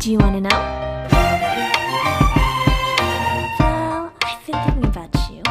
Do you want to know? Well, I've been thinking about you.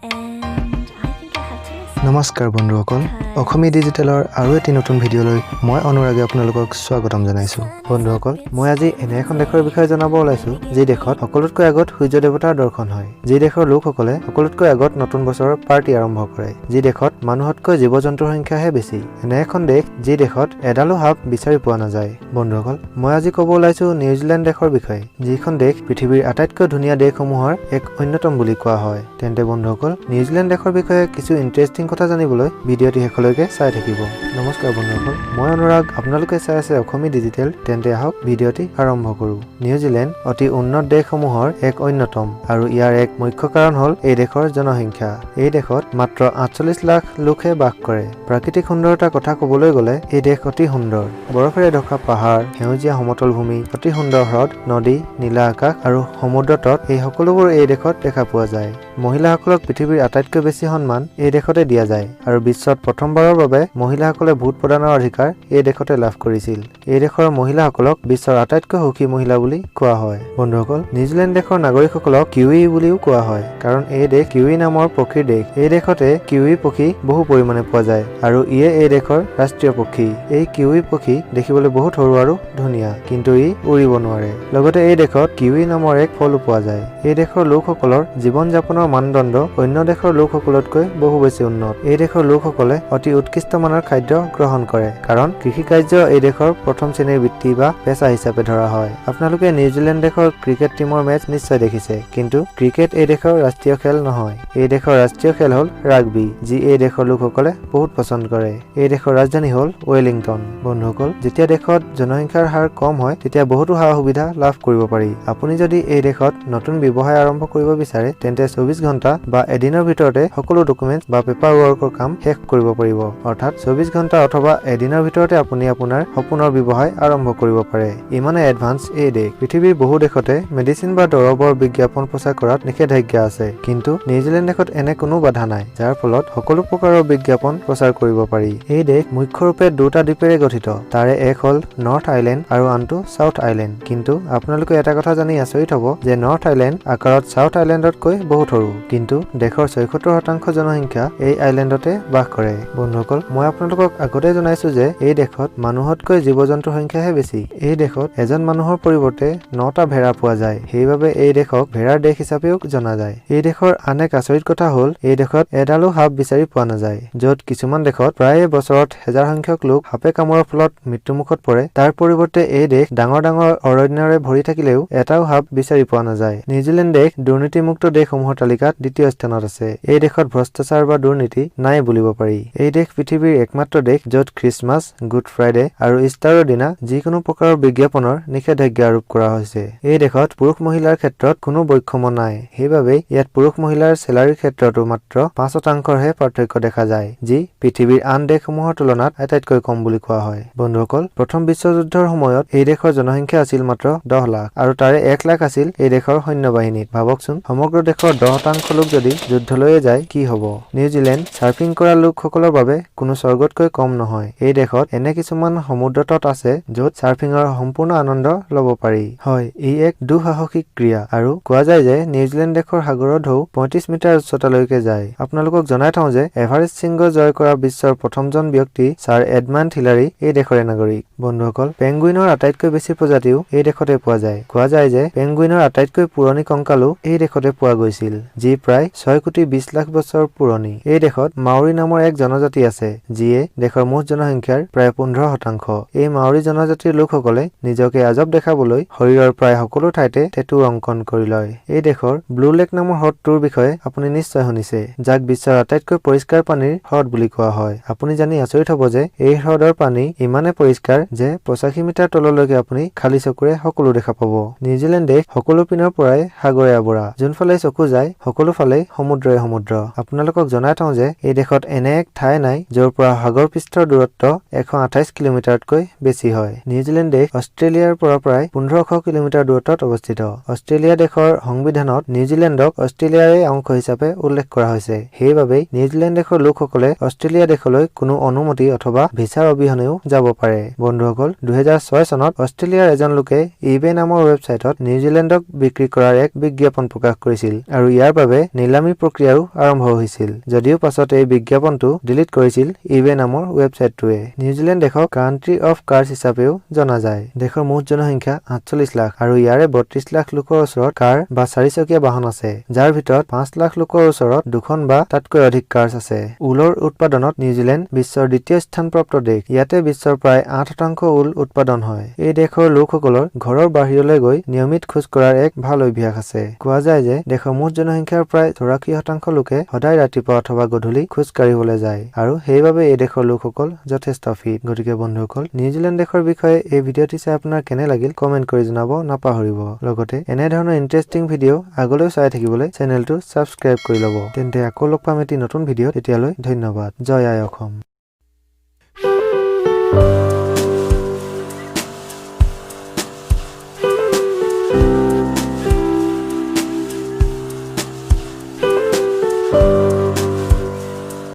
And I think I have to listen. নমস্কাৰ বন্ধুসকল, অসমী ডিজিটেলৰ আৰু এটি নতুন ভিডিঅ'লৈ মই অনুৰাগে আপোনালোকক স্বাগতম জনাইছোঁ। বন্ধুসকল, মই আজি এনে এখন দেশৰ বিষয়ে জনাব ওলাইছোঁ, যি দেশত সকলোতকৈ আগত সূৰ্য দেৱতাৰ দৰ্শন হয়, যি দেশৰ লোকসকলে সকলোতকৈ আগত নতুন বছৰৰ পাৰ্টি আৰম্ভ কৰে, যি দেশত মানুহতকৈ জীৱ জন্তুৰ সংখ্যাহে বেছি, এনে এখন দেশ যি দেশত এডালো সাপ বিচাৰি পোৱা নাযায়। বন্ধুসকল, মই আজি ক'ব ওলাইছোঁ নিউজিলেণ্ড দেশৰ বিষয়ে, যিখন দেশ পৃথিৱীৰ আটাইতকৈ ধুনীয়া দেশসমূহৰ এক অন্যতম বুলি কোৱা হয়। তেন্তে বন্ধুসকল, নিউজিলেণ্ড দেশৰ বিষয়ে কিছু ইণ্টাৰেষ্টিং কথা জানিবলৈ ভিডিঅ'টি শেষলৈকে চাই থাকিব। নমস্কাৰ বন্ধুসকল, মই অনুৰাগ, আপোনালোকে চাই আছে অসমী ডিজিটেল। তেন্তে আহক, ভিডিঅ'টি আৰম্ভ কৰোঁ। নিউজিলেণ্ড অতি উন্নত দেশসমূহৰ এক অন্যতম আৰু ইয়াৰ এক মুখ্য কাৰণ হ'ল এই দেশৰ জনসংখ্যা। এই দেশত মাত্ৰ 48 লাখ লোকহে বাস কৰে। প্ৰাকৃতিক সুন্দৰতাৰ কথা ক'বলৈ গ'লে এই দেশ অতি সুন্দৰ। বৰফেৰে ঢকা পাহাৰ, সেউজীয়া সমতল ভূমি, অতি সুন্দৰ হ্ৰদ, নদী, নীলা আকাশ আৰু সমুদ্ৰ তট, এই সকলোবোৰ এই দেশত দেখা পোৱা যায়। মহিলাসকলক পৃথিৱীৰ আটাইতকৈ বেছি সন্মান এই দেশতে দিয়া যায় আৰু বিশ্বত প্ৰথমবাৰৰ বাবে মহিলাসকলে ভোট প্ৰদানৰ অধিকাৰ এই দেশতে লাভ কৰিছিল। এই দেশৰ মহিলাসকলক বিশ্বৰ আটাইতকৈ সুখী মহিলা বুলি কোৱা হয়। বন্ধুসকল, নিউজিলেণ্ড দেশৰ নাগৰিকসকলক কিউই বুলিও কোৱা হয়, কাৰণ এই দেশ কিউই নামৰ পক্ষীৰ দেশ। এই দেশতে কিউই পক্ষী বহু পৰিমাণে পোৱা যায় আৰু ইয়ে এই দেশৰ ৰাষ্ট্ৰীয় পক্ষী। এই কিউই পক্ষী দেখিবলৈ বহুত সৰু আৰু ধুনীয়া, কিন্তু ই উৰিব নোৱাৰে। লগতে এই দেশত কিউই নামৰ এক ফলো পোৱা যায়। এই দেশৰ লোকসকলৰ জীৱন যাপনৰ মানদণ্ড অন্য দেশৰ লোকসকলতকৈ বহু বেছি উন্নত। এই দেশৰ লোকসকলে অতি উৎকৃষ্ট মানৰ খাদ্য গ্ৰহণ কৰে, কাৰণ কৃষি কাৰ্য এই দেশৰ প্ৰথম শ্ৰেণীৰ বৃত্তি বা পেচা হিচাপে ধৰা হয়। আপোনালোকে নিউজিলেণ্ড দেশৰ ক্ৰিকেট টীমৰ মেচ নিশ্চয় দেখিছে, কিন্তু ক্ৰিকেট এই দেশৰ ৰাষ্ট্ৰীয় খেল নহয়। এই দেশৰ ৰাষ্ট্ৰীয় খেল হ'ল ৰাগবি, যি এই দেশৰ লোকসকলে বহুত পছন্দ কৰে। এই দেশৰ ৰাজধানী হ'ল ৱেলিংটন। বন্ধুসকল, যেতিয়া দেশত জনসংখ্যাৰ হাৰ কম হয়, তেতিয়া বহুতো সা সুবিধা লাভ কৰিব পাৰি। আপুনি যদি এই দেশত নতুন ব্যৱসায় আৰম্ভ কৰিব বিচাৰে, তেন্তে 24 ঘণ্টা বা এদিনৰ ভিতৰতে সকলো ডকুমেণ্টছ বা পেপাৰ ৱৰ্কৰ কাম শেষ কৰিব পাৰিব। অৰ্থাৎ 24 ঘণ্টা অথবা এদিনৰ ভিতৰতে আপুনি আপোনাৰ সপোনৰ ব্যৱসায় আৰম্ভ কৰিব পাৰে। ইমানে এডভান্স এই দেশ। পৃথিৱীৰ বহু দেশতে মেডিচিন বা দৰৱৰ বিজ্ঞাপন প্ৰচাৰ কৰাত নিষেধাজ্ঞা আছে, কিন্তু নিউজিলেণ্ড দেশত এনে কোনো বাধা নাই, যাৰ ফলত সকলো প্ৰকাৰৰ বিজ্ঞাপন প্ৰচাৰ কৰিব পাৰি। এই দেশ মুখ্যৰূপে দুটা দ্বীপেৰে গঠিত। তাৰে এক হ'ল নৰ্থ আইলেণ্ড আৰু আনটো চাউথ আইলেণ্ড। কিন্তু আপোনালোকে এটা কথা জানি আচৰিত হ'ব যে নৰ্থ আইলেণ্ড আকাৰত চাউথ আইলেণ্ডতকৈ বহুত সৰু, কিন্তু দেশৰ 76% জনসংখ্যা এই আইলেণ্ডতে বাস কৰে। বন্ধুসকল, মই আপোনালোকক আগতে জনাইছো যে এই দেশত মানুহতকৈ জীৱ জন্তুৰ সংখ্যাহে বেছি। এই দেশত এজন মানুহৰ পৰিৱৰ্তে নটা ভেড়া পোৱা যায়। সেইবাবে এই দেশক ভেড়াৰ দেশ হিচাপেও জনা যায়। এই দেশৰ আন এক আচৰিত কথা হ'ল এই দেশত এডালো সাপ বিচাৰি পোৱা নাযায়। য'ত কিছুমান দেশত প্ৰায়ে বছৰত হেজাৰ সংখ্যক লোক সাপে কামোৰাৰ ফলত মৃত্যুমুখত পৰে, তাৰ পৰিৱৰ্তে এই দেশ ডাঙৰ ডাঙৰ অৰণ্যৰে ভৰি থাকিলেও এটাও সাপ বিচাৰি পোৱা নাযায়। নিউজিলেণ্ড দেশ দুৰ্নীতিমুক্ত দেশসমূহৰ তালিকাত দ্বিতীয় স্থানত আছে। এই দেশত ভ্ৰষ্টাচাৰ বা দুৰ্নীতি নাই বুলিব পাৰি। এই দেশ পৃথিৱীৰ একমাত্ৰ দেশ, য'ত খ্ৰীষ্টমাছ, গুড ফ্ৰাইডে আৰু ইষ্টাৰৰ দিনা যিকোনো প্ৰকাৰৰ বিজ্ঞাপনৰ নিষেধাজ্ঞা আৰোপ কৰা হৈছে। এই দেশত পুৰুষ মহিলাৰ ক্ষেত্ৰত কোনো বৈষম্য নাই। সেইবাবেই ইয়াত পুৰুষ মহিলাৰ চেলাৰীৰ ক্ষেত্ৰতো মাত্ৰ 5 শতাংশৰহে পাৰ্থক্য দেখা যায়, যি পৃথিৱীৰ আন দেশসমূহৰ তুলনাত আটাইতকৈ কম বুলি কোৱা হয়। বন্ধুসকল, প্ৰথম বিশ্বযুদ্ধৰ সময়ত এই দেশৰ জনসংখ্যা আছিল মাত্ৰ 10 লাখ আৰু তাৰে 1 লাখ আছিল এই দেশৰ সৈন্যবাহিনীত। ভাবকচোন, সমগ্ৰ দেশৰ 10% লোক যদি যুদ্ধলৈয়ে যায়, কি হ'ব? নিউজিলেণ্ড চাৰ্ফিং কৰা লোকসকলৰ বাবে কোনো স্বৰ্গতকৈ কম নহয়। এই দেশত এনে কিছুমান সমুদ্ৰ তট আছে, য'ত চাৰ্ফিঙৰ সম্পূৰ্ণ আনন্দ ল'ব পাৰি। হয়, ই এক দুঃসাহসিক ক্ৰিয়া আৰু কোৱা যায় যে নিউজিলেণ্ড দেশৰ সাগৰৰ ঢৌ 35 মিটাৰ উচ্চতালৈকে যায়। আপোনালোকক জনাই থওঁ যে এভাৰেষ্ট শৃংগ জয় কৰা বিশ্বৰ প্ৰথমজন ব্যক্তি ছাৰ এডমাণ্ড হিলাৰী এই দেশৰে নাগৰিক। বন্ধুসকল, পেংগুইনৰ আটাইতকৈ বেছি প্ৰজাতিও এই দেশতে পোৱা যায়। কোৱা যায় যে পেংগুইনৰ আটাইতকৈ পুৰণি কংকালো এই দেশতে পোৱা গৈছিল, যি প্ৰায় 6 কোটি 20 লাখ বছৰ পুৰণি। এই দেশত মাউৰী নামৰ এক জনজাতি আছে, যিয়ে দেশৰ মুঠ জনসংখ্যাৰ প্ৰায় 15%। এই মাউৰী জনজাতিৰ লোকসকলে নিজকে আজব দেখাবলৈ শৰীৰৰ প্ৰায় সকলো ঠাইতে টেটু অংকন কৰি লয়। এই দেশৰ ব্লু লেক নামৰ হ্ৰদটোৰ বিষয়ে আপুনি নিশ্চয় শুনিছে, যাক বিশ্বৰ আটাইতকৈ পৰিষ্কাৰ পানীৰ হ্ৰদ বুলি কোৱা হয়। আপুনি জানি আচৰিত হ'ব যে এই হ্ৰদৰ পানী ইমানে পৰিষ্কাৰ যে 85 মিটাৰ তললৈকে আপুনি খালী চকুৰে সকলো দেখা পাব। নিউজিলেণ্ড দেশ সকলো পিনৰ পৰাই সাগৰে আৱৰা। যোনফালে চকু যায় সকলো ফালেই সমুদ্ৰই সমুদ্ৰ। আপোনালোকক জনাই থওঁ যে এই দেশত এনে এক ঠাই নাই য'ৰ পৰা সাগৰ পৃষ্ঠৰ দূৰত্ব 128 কিলোমিটাৰতকৈ বেছি হয়। নিউজিলেণ্ড দেশ অষ্ট্ৰেলিয়াৰ পৰা প্ৰায় 1500 কিলোমিটাৰ দূৰত্বত অৱস্থিত। অষ্ট্ৰেলিয়া দেশৰ সংবিধানত নিউজিলেণ্ডক অষ্ট্ৰেলিয়াৰে অংশ হিচাপে উল্লেখ কৰা হৈছে। সেইবাবেই নিউজিলেণ্ড দেশৰ লোকসকলে অষ্ট্ৰেলিয়া দেশলৈ কোনো অনুমতি অথবা ভিছাৰ অবিহনেও যাব পাৰে। বন্ধুসকল, 2006 চনত অষ্ট্ৰেলিয়াৰ এজন লোকে ইবে নামৰ ৱেবছাইটত নিউজিলেণ্ডক বিক্ৰী কৰাৰ এক বিজ্ঞাপন প্ৰকাশ কৰিছিল আৰু ইয়াৰ বাবে নিলামী প্ৰক্ৰিয়াও আৰম্ভ হৈছিল, যদিও পাছত এই বিজ্ঞাপনটো ডিলিট কৰিছিল ইবে নামৰ ৱেবছাইটটোৱে। নিউজিলেণ্ড দেশক কাণ্ট্ৰি অফ কাৰ্ছ হিচাপেও জনা যায়। দেশৰ মুঠ জনসংখ্যা 48 লাখ আৰু ইয়াৰে 32 লাখ লোকৰ ওচৰত কাৰ বা চাৰিচকীয়া বাহন আছে, যাৰ ভিতৰত 5 লাখ লোকৰ ওচৰত দুখন বা তাতকৈ অধিক কাৰ্ছ আছে। ঊলৰ উৎপাদনত নিউজিলেণ্ড বিশ্বৰ দ্বিতীয় স্থানপ্ৰাপ্ত দেশ। ইয়াতে বিশ্বৰ প্ৰায় 8% ঊল উৎপাদন হয়। এই দেশৰ লোকসকলৰ ঘৰৰ বাহিৰলৈ গৈ নিয়মিত খোজ কঢ়াৰ এক ভাল অভ্যাস আছে। কোৱা যায় যে দেশৰ মুঠ জনসংখ্যাৰ প্ৰায় 84% লোকে সদায় ৰাতিপুৱা অথবা গধূলি খোজ কাঢ়িবলৈ যায় আৰু সেইবাবে এই দেশৰ লোকসকল যথেষ্ট ফিট। গতিকে বন্ধুসকল, নিউজিলেণ্ড দেশৰ বিষয়ে এই ভিডিঅ'টি চাই আপোনাৰ কেনে লাগিল কমেণ্ট কৰি জনাব নাপাহৰিব। লগতে এনেধৰণৰ ইণ্টাৰেষ্টিং ভিডিঅ' আগলৈও চাই থাকিবলৈ চেনেলটো ছাবস্ক্ৰাইব কৰি ল'ব। তেন্তে আকৌ লগ পাম এটি নতুন ভিডিঅ'ত। তেতিয়ালৈ ধন্যবাদ। জয় আই অসম।